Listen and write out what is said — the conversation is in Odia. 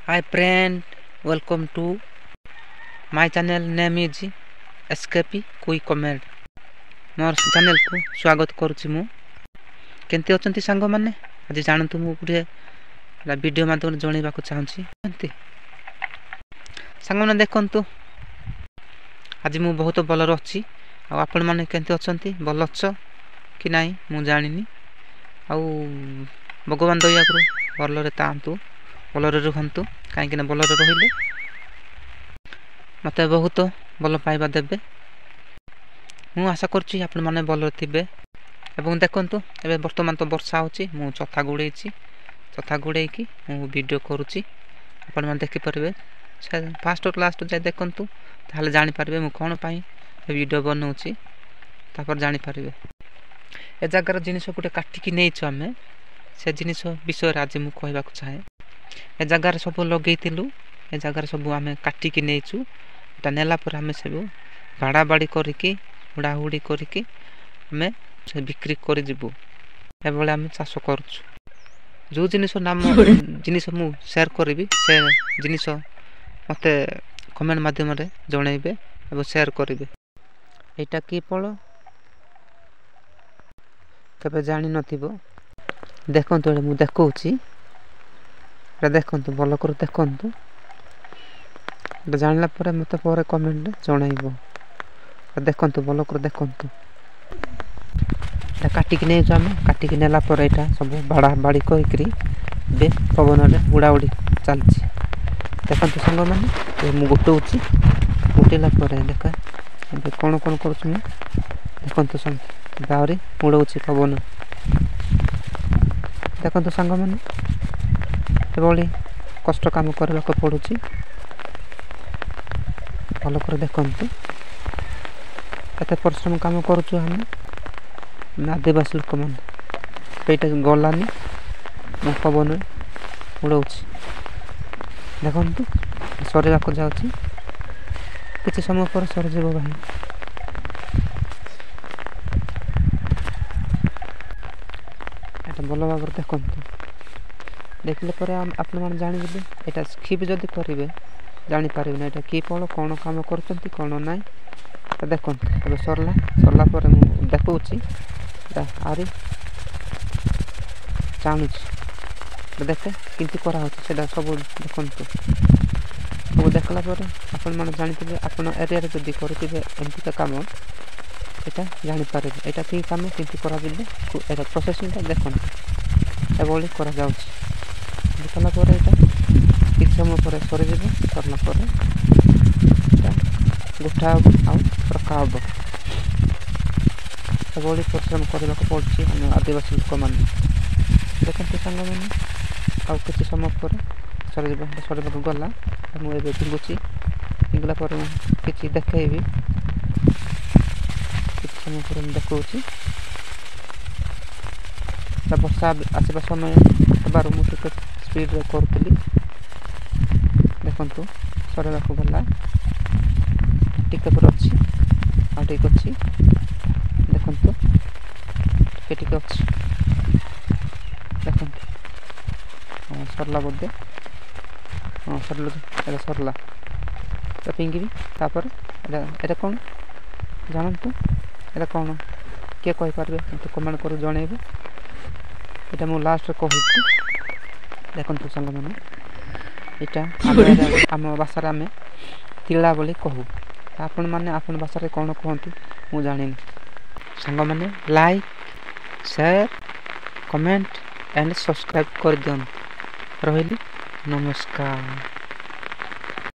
Hi friend, welcome to my channel. Name is SKP Kui Comment। ମୋର ଚ୍ୟାନେଲକୁ ସ୍ୱାଗତ କରୁଛି ମୁଁ। କେମିତି ଅଛନ୍ତି ସାଙ୍ଗମାନେ? ଆଜି ଜାଣନ୍ତୁ, ମୁଁ ଗୋଟିଏ ଭିଡ଼ିଓ ମାଧ୍ୟମରେ ଜଣାଇବାକୁ ଚାହୁଁଛି। ସାଙ୍ଗମାନେ ଦେଖନ୍ତୁ, ଆଜି ମୁଁ ବହୁତ ଭଲରେ ଅଛି। ଆଉ ଆପଣମାନେ କେମିତି ଅଛନ୍ତି? ଭଲ ଅଛ କି ନାହିଁ ମୁଁ ଜାଣିନି। ଆଉ ଭଗବାନ ଦୟାକରୁ ଭଲରେ ଥାଆନ୍ତୁ, ଭଲରେ ରୁହନ୍ତୁ, କାହିଁକିନା ଭଲରେ ରହିଲେ ମୋତେ ବହୁତ ଭଲ ପାଇବା ଦେବେ। ମୁଁ ଆଶା କରୁଛି ଆପଣମାନେ ଭଲରେ ଥିବେ। ଏବଂ ଦେଖନ୍ତୁ, ଏବେ ବର୍ତ୍ତମାନ ତ ବର୍ଷା ହେଉଛି, ମୁଁ ଛତା ଗୁଡ଼େଇଛି। ଛତା ଗୁଡ଼େଇକି ମୁଁ ଭିଡ଼ିଓ କରୁଛି, ଆପଣମାନେ ଦେଖିପାରିବେ। ଫାଷ୍ଟ ଲାଷ୍ଟ ଯାଏ ଦେଖନ୍ତୁ, ତାହେଲେ ଜାଣିପାରିବେ ମୁଁ କ'ଣ ପାଇଁ ଏ ଭିଡ଼ିଓ ବନାଉଛି। ତାପରେ ଜାଣିପାରିବେ ଏ ଜାଗାର ଜିନିଷ ଗୋଟେ କାଟିକି ନେଇଛୁ ଆମେ, ସେ ଜିନିଷ ବିଷୟରେ ଆଜି ମୁଁ କହିବାକୁ ଚାହେଁ। ଏ ଜାଗାରେ ସବୁ ଲଗେଇଥିଲୁ, ଏ ଜାଗାରେ ସବୁ ଆମେ କାଟିକି ନେଇଛୁ। ଏଟା ନେଲା ପରେ ଆମେ ସବୁ ବାଡ଼ା ବାଡ଼ି କରିକି, ହୁଡ଼ାହୁଡ଼ି କରିକି ଆମେ ସେ ବିକ୍ରି କରିଯିବୁ। ଏଭଳି ଆମେ ଚାଷ କରୁଛୁ। ଯେଉଁ ଜିନିଷ ନାମ ଜିନିଷ ମୁଁ ସେୟାର କରିବି, ସେ ଜିନିଷ ମୋତେ କମେଣ୍ଟ ମାଧ୍ୟମରେ ଜଣାଇବେ ଏବଂ ସେୟାର କରିବେ। ଏଇଟା କି ଫଳ କେବେ ଜାଣିନଥିବ। ଦେଖନ୍ତୁ, ଏଇଟା ମୁଁ ଦେଖାଉଛି। ଏଇଟା ଦେଖନ୍ତୁ, ଭଲ କରି ଦେଖନ୍ତୁ। ଏଇଟା ଜାଣିଲା ପରେ ମୋତେ ପରେ କମେଣ୍ଟରେ ଜଣାଇବ। ଦେଖନ୍ତୁ, ଭଲ କରି ଦେଖନ୍ତୁ। ଏଇଟା କାଟିକି ନେଇଛୁ ଆମେ। କାଟିକି ନେଲା ପରେ ଏଇଟା ସବୁ ବାଡ଼ା ବାଡ଼ି କରିକିରି ଏବେ ପବନରେ ଉଡ଼ାଉଡ଼ି ଚାଲିଛି। ଦେଖନ୍ତୁ ସାଙ୍ଗମାନେ, ଏବେ ମୁଁ ଗୋଟଉଛି। ଗୋଟେଇଲା ପରେ ଦେଖ ଏବେ କ'ଣ କ'ଣ କରୁଛି ମୁଁ। ଦେଖନ୍ତୁ, ଏବେ ଆହୁରି ଉଡ଼ଉଛି ପବନ। ଦେଖନ୍ତୁ ସାଙ୍ଗମାନେ, ଏଭଳି କଷ୍ଟ କାମ କରିବାକୁ ପଡ଼ୁଛି। ଭଲ କରି ଦେଖନ୍ତୁ, ଏତେ ପରିଶ୍ରମ କାମ କରୁଛୁ ଆମେ ଆଦିବାସୀ ଲୋକମାନେ। ଏଇଟା ଗଲାନି, ମୁଁ ପବନରେ ଉଡ଼ଉଛି। ଦେଖନ୍ତୁ, ସରିବାକୁ ଯାଉଛି, କିଛି ସମୟ ପରେ ସରିଯିବ ଭାଇ। ଏଇଟା ଭଲ ଭାବରେ ଦେଖନ୍ତୁ। ଦେଖିଲେ ପରେ ଆପଣମାନେ ଜାଣିଯିବେ। ଏଇଟା ସ୍କିପ୍ ଯଦି କରିବେ, ଜାଣିପାରିବେନି ଏଇଟା କି ଫଳ, କ'ଣ କାମ କରୁଛନ୍ତି, କ'ଣ ନାହିଁ। ଦେଖନ୍ତୁ, ଏବେ ସରିଲା। ସରିଲା ପରେ ମୁଁ ଦେଖାଉଛି, ଏଇଟା ଆହୁରି ଜାଣୁଛି। ଦେଖେ କେମିତି କରାହେଉଛି ସେଇଟା ସବୁ ଦେଖନ୍ତୁ। ସବୁ ଦେଖିଲା ପରେ ଆପଣମାନେ ଜାଣିଥିବେ। ଆପଣ ଏରିଆରେ ଯଦି କରୁଥିବେ ଏମିତିକା କାମ, ଏଇଟା ଜାଣିପାରିବେ ଏଇଟା କି କାମ, କେମିତି କରାଯିବ। ଏଇଟା ପ୍ରୋସେସିଂଟା ଦେଖନ୍ତୁ, ଏଭଳି କରାଯାଉଛି। କଲା ପରେ ଏଇଟା କିଛି ସମୟ ପରେ ସରିଯିବ। ସରିଲା ପରେ ଏଇଟା ଗୁଠା ହେବ ଆଉ ରଖା ହେବ। ଏଭଳି ପରିଶ୍ରମ କରିବାକୁ ପଡ଼ୁଛି ଆମ ଆଦିବାସୀ ଲୋକମାନେ। ଦେଖନ୍ତୁ ସାଙ୍ଗମାନେ, ଆଉ କିଛି ସମୟ ପରେ ସରିଯିବ। ସରିବାକୁ ଗଲା। ମୁଁ ଏବେ ଫିଙ୍ଗୁଛି। ଫିଙ୍ଗିଲା ପରେ ମୁଁ କିଛି ଦେଖେଇବି। କିଛି ସମୟ ପରେ ମୁଁ ଦେଖାଉଛି। ବର୍ଷା ଆସିବା ସମୟ ହେବାରୁ ମୁଁ ଟିକେ ସ୍ପିଡ଼ରେ କରୁଥିଲି। ଦେଖନ୍ତୁ, ସରିବାକୁ ଗଲା, ଟିକେ ପରେ ଅଛି, ଆଉ ଟିକେ ଅଛି। ଦେଖନ୍ତୁ, ଟିକେ ଟିକେ ଅଛି। ଦେଖନ୍ତୁ, ହଁ, ସରିଲା ବୋଧେ। ହଁ, ସରିଲା। ଏଇଟା ସରିଲା, ଏଇଟା ଫିଙ୍ଗିବି। ତାପରେ ଏଇଟା କ'ଣ ଜାଣନ୍ତୁ। ଏଇଟା କ'ଣ କିଏ କହିପାରିବେ, ମୋତେ କମେଣ୍ଟ କରି ଜଣାଇବେ। ଏଇଟା ମୁଁ ଲାଷ୍ଟରେ କହୁଛି। ଦେଖନ୍ତୁ ସାଙ୍ଗମାନେ, ଏଇଟା ଆମ ଭାଷାରେ ଆମେ ତିଳା ବୋଲି କହୁ। ଆପଣମାନେ ଆପଣ ଭାଷାରେ କ'ଣ କୁହନ୍ତି ମୁଁ ଜାଣିନି। ସାଙ୍ଗମାନେ, like, share, comment and subscribe କରିଦିଅନ୍ତୁ। ରହିଲି, ନମସ୍କାର।